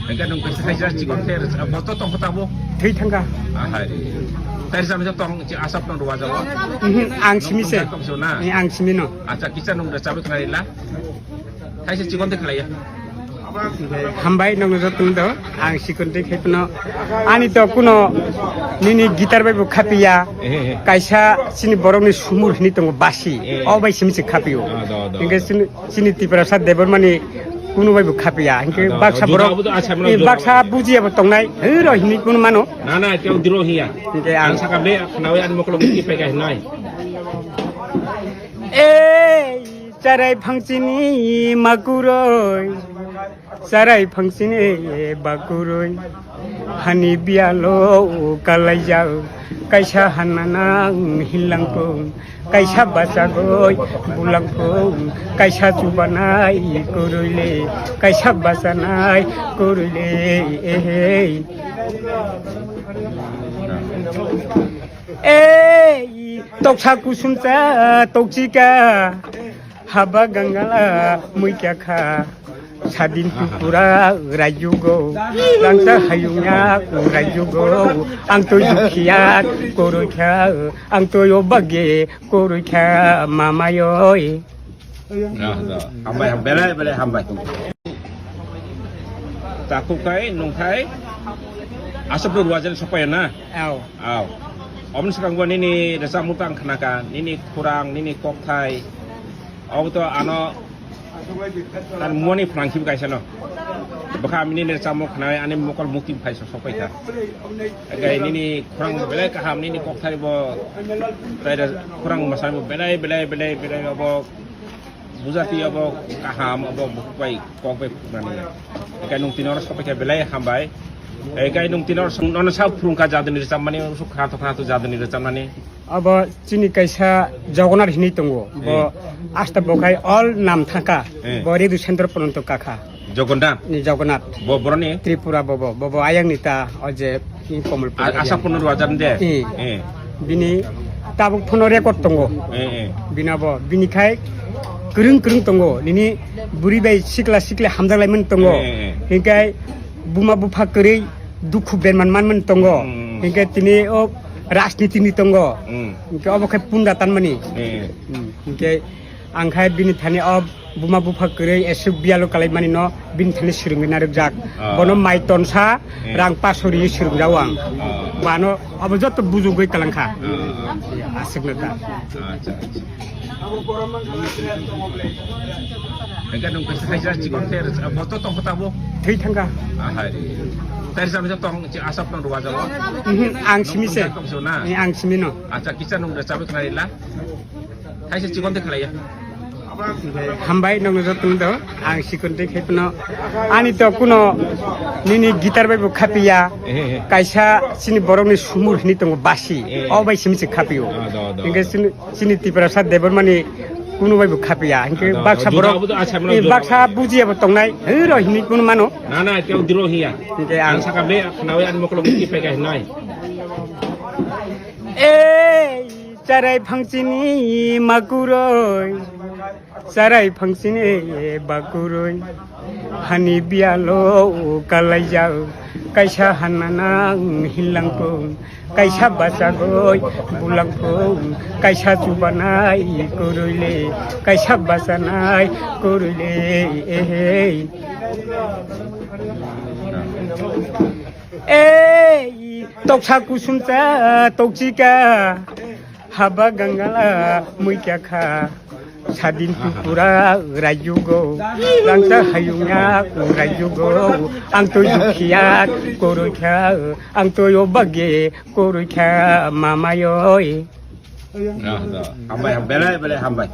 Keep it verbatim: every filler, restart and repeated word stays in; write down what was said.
Hingke nung kaisa kaisa chikon khe rwchap, bo to tong kho tabo? Thwi thangkha. Ahai. Tai rwchap tong chi asap nang rwa jago. Mhm, ang simi se. Tong se na? Eh, ang simi no. Acha, kisa nung rwchap khlai la. Kaisa chikon de khlai ya. Hambai nong no jotong do. Ang chikon de khai no. Ani to kuno nini guitar bai bo khapiya. Eh, eh. Kaisa chini borok ni sumur hini tongo basi. Eh, eh. O bai simi se khapiyo. Ah, do, do, hingke do. Chini Chini Tiprasa Debbarmani kunu bai bo khapiya. Hingke ah, baksa do, borok, juda, ah, saimano eh, juda. Baksa bujiya bo tongnai. Hei, ro hini kunu mano. Na, na, keu diro hiya. Hingke ang ang sakam de, khnawi ani mokolo muti pega hinai. Ei, charai phangchini makuroi. Charai phangchini bakuroi, hani biyalo kalaijak, kaisa hanana hinlangkung, kaisa bachagoi bulangkung, kaisa chubanai kuruile, kaisa bachanai kuruile, ehei. Ei, toksa kusumsa tokchika. Haba gangala muikya kha, sadin tupura raijugo, langsa hayungya raijugo, ang to dukhiya koroi kha, ang to yo bage koroi kha, mama yoi. Ah, da. Hambai, ham-, belai, belai hambai. Takhuk kai, nung kai, asap rok wajan sopai na? Aw. Aw. Omni swkang bo nini rwchapmung tang khna kha, nini khurang, nini kokthai. Obo to ano tan moni phrang khibi kaisa no. Bwkha ami nini rwchapmung khna ani mokol mukti phai sok sok paikha. Gai nini khurang belai kaham, nini kokthai bo tai khurang masai bo belai belai belai belai obo bujati obo kaham obo bukhuk bai kok bai phuknani. Gai nung tini oro sok paikha belai hambai. Gai nung tini oro nono sa phurung kha jaduni rwchapmani, usuk khna to khna to jaduni rwchapmani. Abo chini kaisa Jagannath hinwi tongo. Bo hmm. Asta bo khai all nam thangkha. Hmm. Bo Redu Center pononto kakha. Jagannath? Ni Jagannath. Bo boroni? Tripura bobo. Bobo ayang nita oje ni Komolpur. A-, asa pononto wajar de? Hmm. Hmm. Bini tabuk phono record tongo. Hmm, hmm. Bina bo. Bini khai kwrwng kwrwng tongo. Nini buri bai sikla sikla hamjak lai man tongo. Hmm, hmm. Hingkai buma bupha kwrwi dukhu berman man man tongo. Hmm. Hingkai tini o rajniti ni tongo. Hmm. Hingke obo khe punda tanmani. Eh. Hmm. Hingke ang khai bini thani o buma bupha kwrwi eswk biyalo kalaimani no bini thani swrwngwi narwkjak. Ah. Bono mai tonsa eh. Rang paso riwi swrwngjao ang. Ah. Bano obo joto bujugwi kalangkha. Ah. Aswkno ta. Acha, acha. Hingke nung kaisa kaisa chikon khe rwchap, bo to tong kho tabo? Thwi thangkha. Ahai. Tai rwchap tong chi asap nang rwa jago. Mhm, ang simi se. Nung tong se na? Eh, ang simi no. Acha, kisa nung rwchap khlai la. Kaisa chikon de khlai ya. Hambai nong no jotong do. Ang chikon de khai no. Ani to kuno nini guitar bai bo khapiya. Eh, eh. Kaisa chini borok ni sumur hini tongo basi. Eh, eh. O bai simi se khapiyo. Ah, do, do, hingke do. Chini Chini Tiprasa Debbarmani kunu bai bo khapiya. Hingke ah, baksa juda borok, abo to acha mano eh, juda. Baksa bujiya bo tongnai. Hei, ro hini kunu mano. Na, na, keu diro hiya. Hingke ang ang sakam de, khnawi ani mokolo muti pega hinai. Ei, charai phangchini makuroi. Charai phangchini bakuroi, hani biyalo kalaijak, kaisa hanana hinlangkung, kaisa bachagoi bulangkung, kaisa chubanai kuruile, kaisa bachanai kuruile, ehei. Ei, toksa kusumsa tokchika. Haba gangala muikya kha, sadin tupura raijugo, langsa hayungya raijugo, ang to dukhiya koroi kha, ang to yo bage koroi kha, mama yoi. Ah, da. Hambai, ham-, belai, belai hambai.